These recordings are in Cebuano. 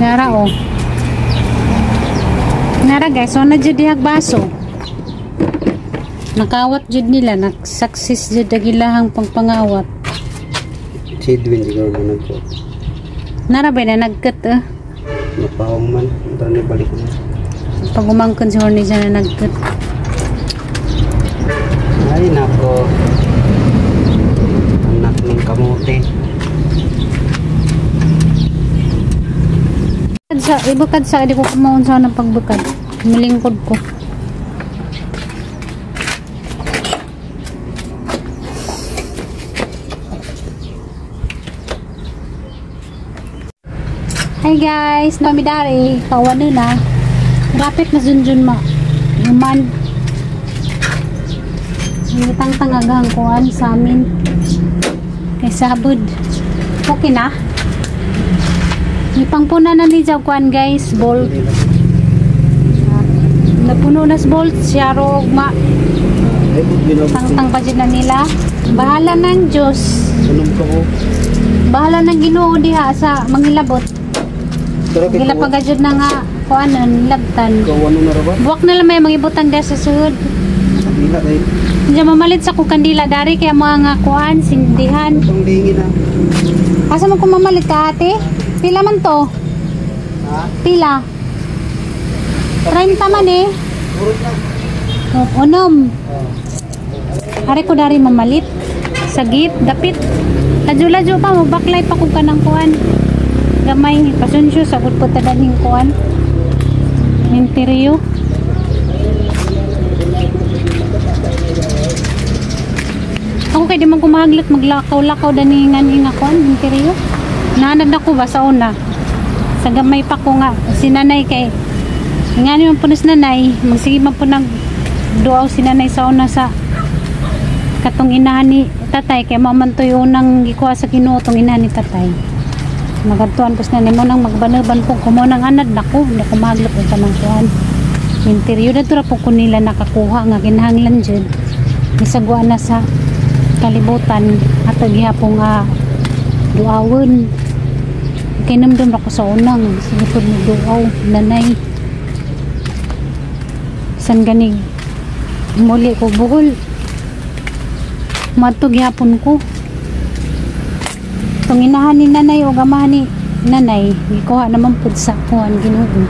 Nara oh. Nara guys, so na jud dihag baso. Nakawat jud nila, nag-success jud ang ilahang pangpangawat. Si Edwin siguro na nagko. Nara ba na nagkat eh. Napahong man, ito na balik na. Pag umangkon si Horny dyan na nagkat. Ay nako. Anak ng kamote. Sa ibukad sa di ko kumaon sa ng pagbukad. Malingkod ko. Hi guys, nami dari kawan na. Rapit na junjun ma. Human. Tang-tang kuan sa amin. Kay sabod. Okay na. Ipangpuna na ni jaw kuan guys, bolt. Napuno na sa bolt, siya rog ma. Tangtang pa dyan na nila. Bahala ng Diyos. Bahala ng Ginoo diha sa mangilabot. Gila pagadyod na nga kuanon, labtan. Buwak na lang may mangibutang dahil sa suhod. Diyan mamalit sa kong kandila dari kaya mga nga kuan, sindihan. Asa man kung mamalit ka ate? Pila man to? Pila? 30 man eh. Unom. Ari ko dari mamalit. Sagit, dapit. Ladyo-ladyo pa, mabaklay pa kung kanang kuan. Gamay, pasunsyo, sagot po tadaning kuan. Minteryo. Ako kay di man kumahaglit, maglakaw-lakaw daningan nga kuan, minteryo. Naanad ako ba sa una. Sa gamay pa ko nga, si nanay kay nga naman po na si nanay, magsige man po nag duaw si nanay sa una sa katong inahan ni tatay, kay mamantoy unang gikuha sa Ginoo tong inahan ni tatay. Magadtuan ko sa nanay mo nang magbanaban po ko mo nang anad nako, hindi ko maglap ang tanang kuan. Interior na tura po ko nila nakakuha nga kinahanglan jud. Misagwa na sa kalibutan at gihapon nga duawon. Kay namdam ako sa unang sige po duaw nanay. San ganig muli ko buhol. Madto gihapon ko. Tong inahan ni nanay o gamahan ni nanay, gikuha naman pud sa kuan Ginoo.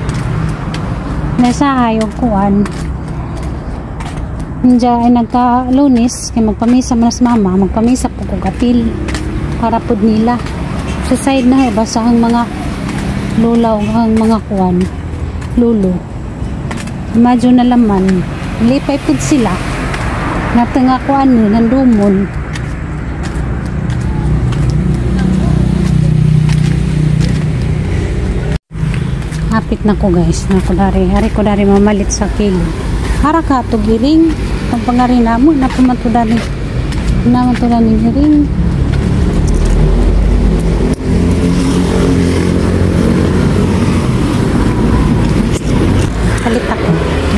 Nasahay og kuan. Diya ay nagka-Lunes kay magpamisa man sa mama, magpamisa po kog apil para pud nila. Sa side na basta ang mga lulaw ang mga kuan, lulo. Imagine na laman, lipay pud sila. Natanga kuan nun, nandumon. Hapit na ko guys, na ko dari, hari ko dari mamalit sa kilo. Hara ka to giring, pagpangari na mo, napumanto dari, namanto dari giring. Palit ako.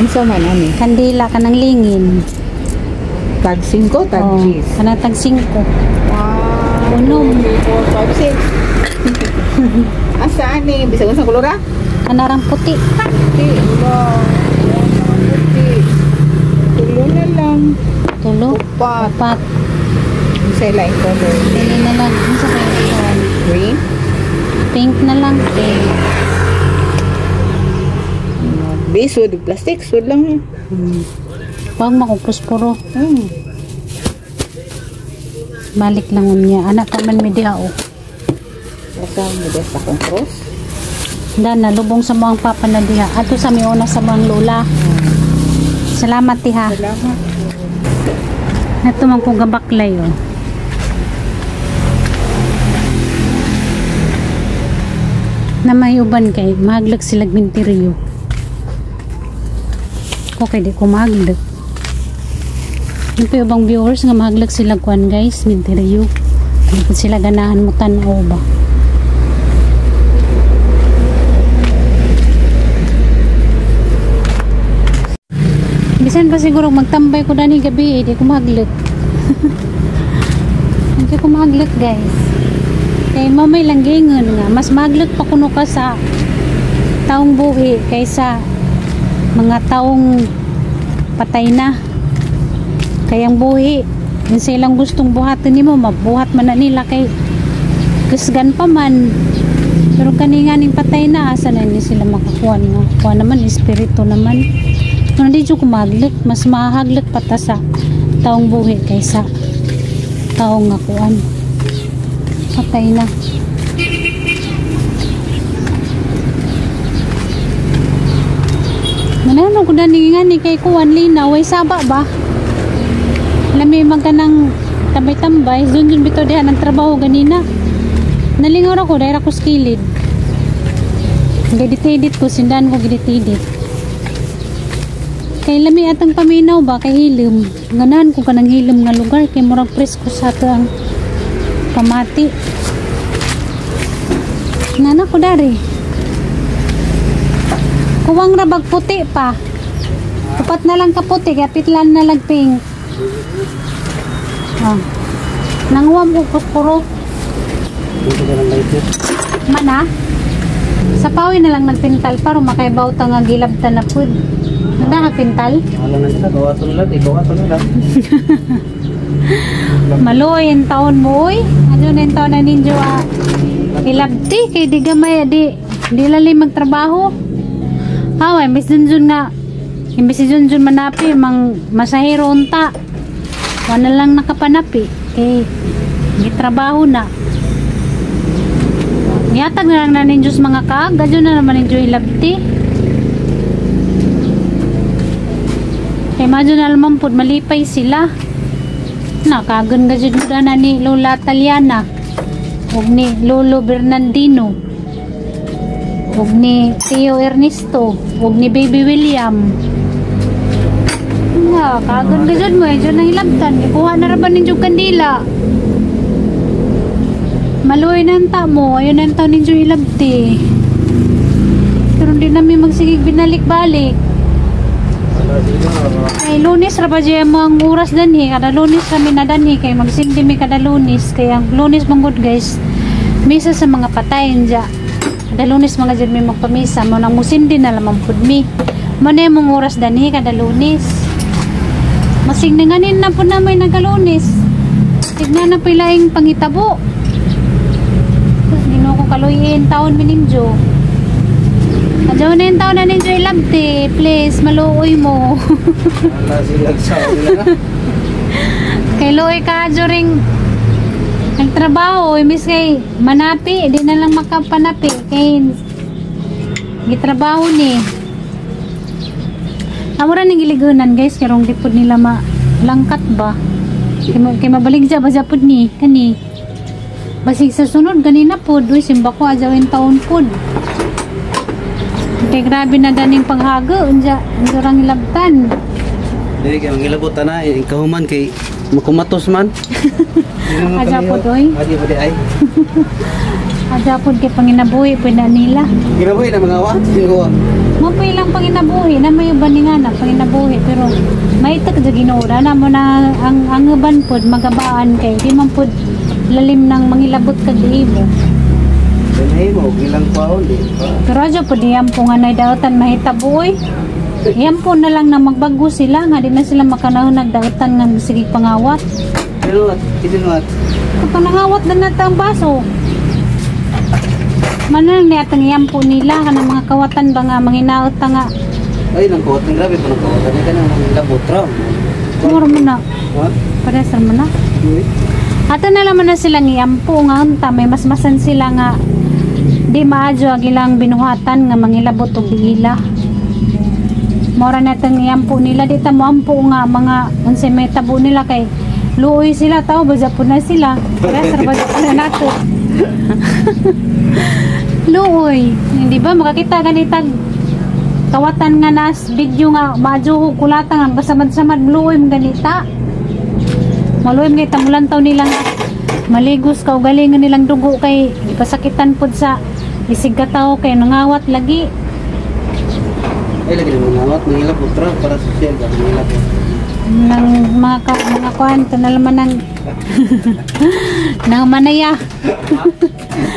Unsa man ani? Kandila kanang lingin. Tag 5, tag 10. Kanang tag 5. 1, Unom. 2, 3, 4, 5, 6. Asa ani? Bisag unsa kolor ah? Kanarang puti. Puti. Puti. Tulo na lang. Tulo? Upat. Upat. Unsa laing color? Dili na lang. Unsa kay color? Green? Pink na lang. Pink. Base with plastic. Sud lang. Wag makupuspuro. Balik lang niya. Anak pa man mi diha oh. Asa mi diha sa akong cross? Dana, lubong sa mga papa na diha. Ato sa mi una sa mga lola. Salamat tiha. Salamat. Nato man kong gabaklay oh. Na may uban kay mahaglag sila minteryo. Okay, di ko mahaglag. Yung pa ibang viewers nga mahaglag sila kuan guys, minteryo. Di po sila ganahan mo tan-aw ba. Bisan pa siguro magtambay ko dani gabi, di ko mahaglag. Hindi ko mahaglag guys. Kay mamay lang giingon nga, mas mahaglag pa kuno ka sa Taong buhi kaysa mga taong patay na. Kaya ang buhi, kung silang gustong buhatin nimo, mabuhat man na nila kay kusgan pa man. Pero kani nga ning patay na, asa na ni sila makakuha nga kuha naman, espiritu naman. Pero di jud ko mahaglok, mas mahaglok pa ta sa taong buhi kaysa taong nga kuan patay na. Manano ko na ni nga ni kay kuan linaw way saba ba? Lami man ka ng tambay-tambay, dun dun bitaw diha ng trabaho ganina. Nalingaw ra ko dahil ako sa kilid. Gidit-edit ko, sindan ko gidit-edit. Kay lami atang paminaw ba kay hilom. Ganahan ko kanang hilom nga lugar kay murag presko sa ato ang pamati. Nana ko dari. Kuwang rabag puti pa. Upat na lang kaputi kaya pitlan na lang pink. Ah. Nanguwam ko kuskuro. Mana? Sa pawi na lang nagpintal para makaibaw ta nga gilabtan na food. Nanda nagpintal? Wala na sila, gawa to nila, gawa to nila. Maloy ang taon mo oy. Ano na yung taon na ninyo ah? Gilabti kay di gamay di lalim magtrabaho. Away, imbes junjun nga. Imbes si Junjun manapi mang masahero unta. Wala lang nakapanapi kay gitrabaho na. Niatag na lang na ninyo sa mga kaag, adyo na naman ninyo ilabti. Kay madyo na naman po, malipay sila. Nakagan ka dyan na ni Lola Taliana ug ni Lolo Bernardino ug ni Tio Ernesto ug ni Baby William. Nga, kagan ka dyan mo, dyan na hilabtan. Ikuha na ra ba ninyo kandila? Maluoy na ang tamo, ayun na ang tao ninyo ilabti. Pero hindi namin magsigig binalik-balik. Kay Lunes ra ba dyan mo ang oras danhi, kada Lunes kami na danhi kay magsindi mi kada Lunes. Kaya ang Lunes manggod guys, misa sa mga patay dya. Kada Lunes mga dyan mi magpamisa, mo nang musindi na lamang pud mi. Mo na mong oras danhi kada Lunes. Masingninganin na po na may nagalunes. Tignan na pilaing pangitabo. Tapos ginoo ko kaluyin taon mi ninyo. Adyaw na yung taon na ninyo ilabti. Please, maluoy mo. Wala sila sa nila. Kay luoy ka during nagtrabaho, imbis kay manapi, di na lang makapanapi. Kay gitrabaho ni. Amo ra ning giligunan guys, karong di pud nila malangkat ba. Kay mabaligya ba pud ni kani. Basig sa sunod ganina pud, uy simba ko adawin taon pud. Kay grabe na daning paghago unja unja ilabtan. Dili kay mangilabot na kahuman kay makumatos man. Adya pod oy. Adi pa di ay. Adya pod kay panginabuhi pud na nila. Ginabuhi na mga wa. Singo. Mo pa ilang panginabuhi na may uban ni nga na panginabuhi pero maitak jud Ginoo na mo na ang uban pod magabaan kay di man pod lalim ng mangilabot kag imo. Dinhi mo gilang paon di ba. Pero adyo pod iyam po nga nay daotan mahitabo oy. Iyam po na lang na magbago sila nga di na sila makanahon nagdaotan nga sige pangawat. Pero isinwat. Kapag nangawat na nata ang baso. Manan niya atang iyam po nila kanang mga kawatan ba nga manginaot ta nga. Ay nang kawatan grabe pa nang kawatan ni kanang mangilabot ra. Mura mo na. Ha? Parehas ra mo na. Ato na laman na silang iampo nga unta may masmasan sila nga di maadyo ang ilang binuhatan nga mangilabot og diila. Mora na tang iampo nila di ta moampo nga mga unsay may tabo nila kay luoy sila tao baza po na sila. Parehas ra baza po na nato. Luoy, hindi ba makakita ganitag kawatan nga nas video nga maadyo kulata nga basamad-samad luoy man ganita. Maluoy man kita mulantaw nila nga maligos ka galingan nilang dugo kay ipasakitan pod sa isig ka tawo kay nangawat lagi. Ay lagi na mangawat mangilabot ra para social ba mangilabot. Nang mga ka, mga kuan to na laman ng nang manaya.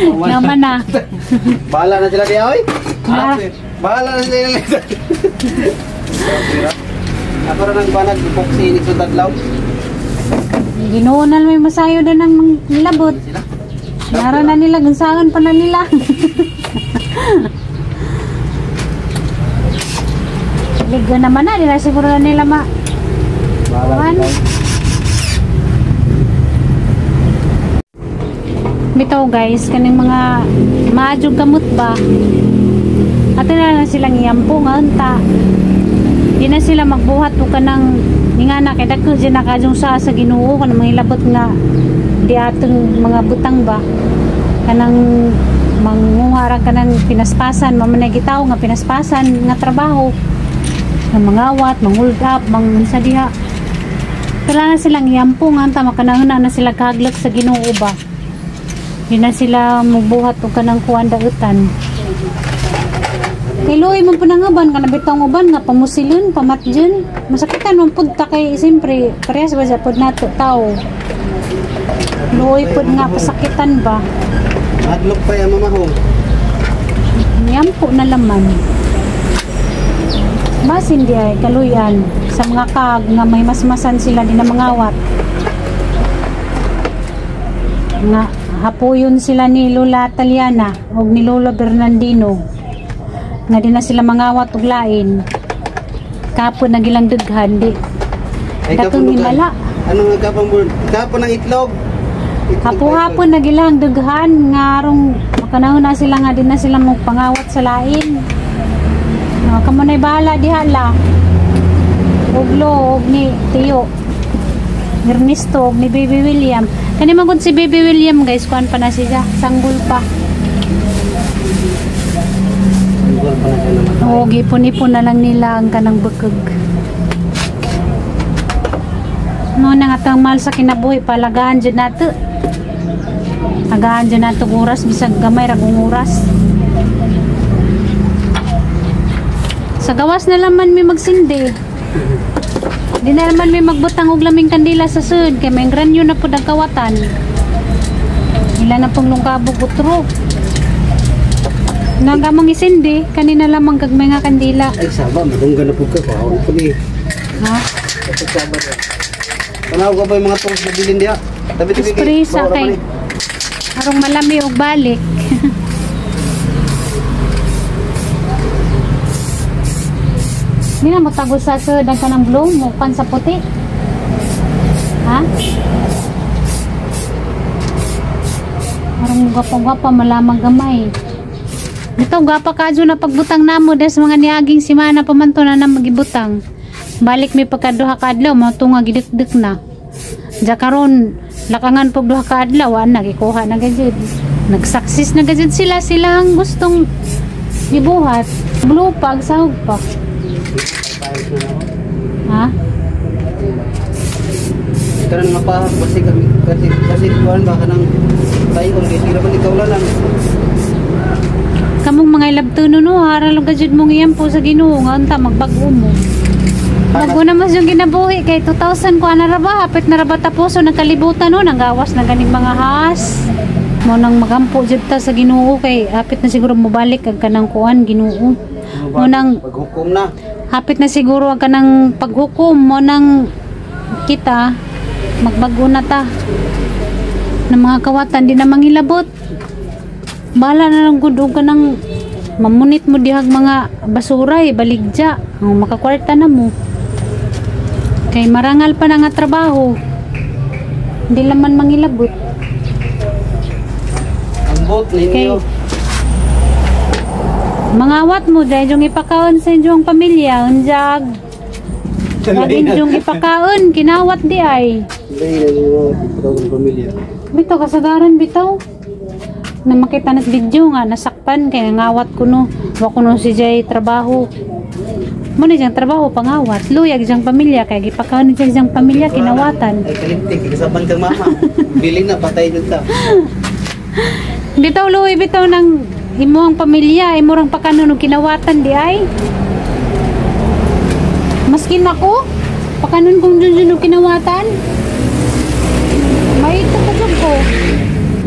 Nang mana. Bahala na sila di oy. Ah, bahala na sila ilang. Ako rin ang banag, boxy, inig sa tadlaw. Ginoo na may masayo na ng nilabot. Sila. Nara na nila, gunsangan pa na nila. Ligo naman na, nila siguro na nila ma. Bahala Kuan. sila. Bitaw guys, kaning mga maadyong gamot ba? Ato na lang silang iyampo nga unta. Di na sila magbuhat o kanang ningana kay dagko dyan nakadyong sa Ginoo kanang mga ilabot nga di atong mga butang ba, kanang manguha ra kanang pinaspasan mamanay gitaw nga pinaspasan nga trabaho nga mangawat, mang-hold up, mangunsa diha. Kailangan silang iyampo nga unta makanahuna na sila kahaglak sa Ginoo ba. Di na sila magbuhat og kanang kuan dautan. Kay luoy mo po ng uban, kanang bitong uban nga pamusilon, pamatjon. Masakitan mo pud ta kay siyempre parehas ba sa pud nato tao. Luoy pud nga pasakitan ba. Madlok pa yan, mamahong. Niyampo na laman. Basin di ay kaluyan sa mga kag nga may masmasan sila di na mangawat. Nga hapuyon sila ni Lola Taliana og ni Lolo Bernardino. Nga di na sila mangawat og lain. Kapon na gilang dughan di. Ay, Dakong kapon himala. Ano nga kapon mo? Kapon ng itlog. Itlog. Hapo-hapon na gilang dughan nga arong makanahon na sila nga di na sila magpangawat sa lain. Nga kamo na'y bahala diha la. Uglo og ni Tio Ernesto og ni Baby William. Kani man gud si Baby William guys, kuan pa na siya, sanggol pa. Sanggol pa na siya namatay. Oo, gipon-ipon na lang nila ang kanang bukog. No, nang atang mahal sa kinabuhi, palagaan dyan nato. Agaan dyan nato oras, bisag gamay ragong oras. Sa gawas na laman may magsindi. Di na naman may magbutang og laming kandila sa sud kay may granyo na pud ang kawatan. Ila na pong lungkabog utro. Nagamong isindi, kanina lamang gagmay nga kandila. Ay, saba, madunggan na po ka. Kaon po ni. Ha? Kapag saba niya. Tanaw ka ba yung mga tungos na bilin diha? Tabi-tabi Spray sa bawal kay man eh. arong malami og balik. Di na mo tagos sa sud ang kanang blue mo pan sa puti. Ha? Arong gwapa-gwapa malamang gamay. Dito gwapa kadyo na pagbutang namo des mga niaging simana pa man to na na magibutang. Balik may pagkaduha ka adlaw mo tunga gidikdik na. Diya karon lakangan pog duha ka adlaw wa na gikuha na gajud. Nagsaksis na gajud sila, sila ang gustong gibuhat. Blue pag sahog pa. Ha? Karon nga pa kasi kami kasi kuan ba kanang tayo kung kay sira man ikaw lang. Kamong mga ilabtuno no, haral gajud mong iyan po sa Ginoo nga unta magbag-o mo. Bago na mas yung ginabuhi kay 2000 ko ana ra ba, hapit na ra ba tapuso ng kalibutan no, nanggawas na ganing mga has. Mo nang magampo jud ta sa Ginoo kay hapit na siguro mobalik ang kanang kuan Ginoo. Mo nang paghukom na. Hapit na siguro ang kanang paghukom mo nang kita magbag-o na ta ng mga kawatan di na mangilabot. Bahala na lang gud og kanang mamunit mo dihag mga basura eh, baligja ang makakwarta na mo. Kay marangal pa na nga trabaho, di laman mangilabot. Ang bot ninyo. Kay mangawat mo dahil yung ipakaon sa inyong pamilya, unjag lagi yung ipakaon, kinawat di ay. Dahil na ipakaon ng pamilya. Bitaw kasagaran bitaw. Na makita na sa video nga nasakpan kay nangawat kuno. Wa kuno si Jay trabaho. Mo ni siyang trabaho pangawat. Luyag siyang pamilya kay gipakaon siya siyang pamilya kinawatan. Ay kalimti kasaban kang mama. Bilin na patay jud ta. Bitaw luoy bitaw ng imuhang pamilya, imurang pakanon og kinawatan di ay. Maskin ako, pakanon kong dun og kinawatan. May ito pa jud ko.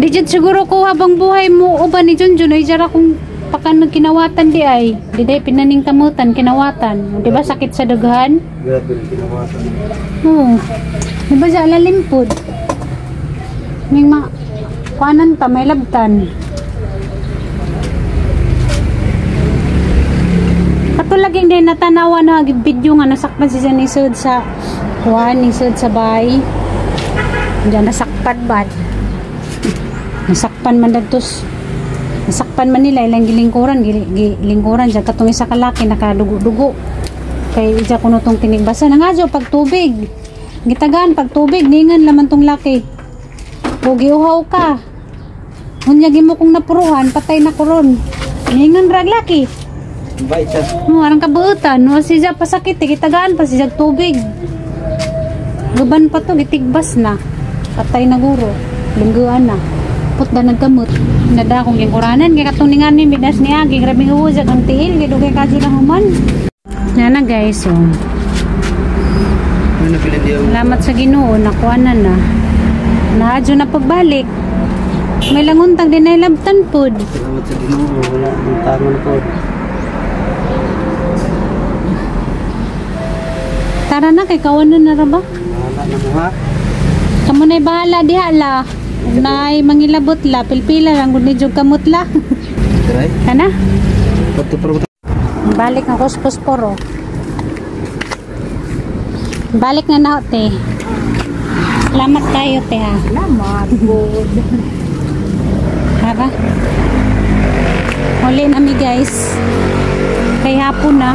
Di jud siguro ko habang buhay mo uban ni Junjun ay jara kung Sapakan ng kinawatan di ay. Di day pinaning kamutan kinawatan. Di ba sakit sa dughan? Grabe rin kinawatan. Oo. Di ba sa alalim pod? Ning ma kuanan ta may labtan. Katulad yung din natanawa na video nga nasakpan si Janisod sa kuan nisod sa bay. Diyan nasakpan ba? Nasakpan man dagtos. Nasakpan man nila ilang gilingkuran, gilingkuran diyan katong isa ka laki nakadugo-dugo. Kay ija kuno tong tinigbasa na nga pag tubig. Gitagaan pag tubig ningan laman tong laki. O giuhaw ka. Unya gimo kong napuruhan, patay na koron. Ningan rag laki. Bait siya. No, arang kabuutan. No, siya pasakit, eh, gitagaan pa siya tubig. Gaban pa to, gitigbas na. Patay na guro. Lingguan na. Put na nagkamot. Nada akong gingkuranan. Kaya katong ningan ni bidas niya. Grabe huwag ang tiil. Kaya dugay kadyo na human. Yan na guys. Oh. Ano napilin diya? Salamat sa Ginoo, nakuha na na. Naadyo na pagbalik. May languntang din na ilabtan pod. Salamat sa Ginoo. Wala nang tangon ko. Tara na kay kawanan na ra ba? Bahala na mo ha. Kamo na'y bahala diha la. Nay mangilabot la, pilpila lang gud ni jud kamot la. Try. Kana? Pagto pero Balik na kuspos poro. Balik na na te. Salamat kayo te ha. Salamat. Good. Tara. Huli nami guys. Kay hapon na.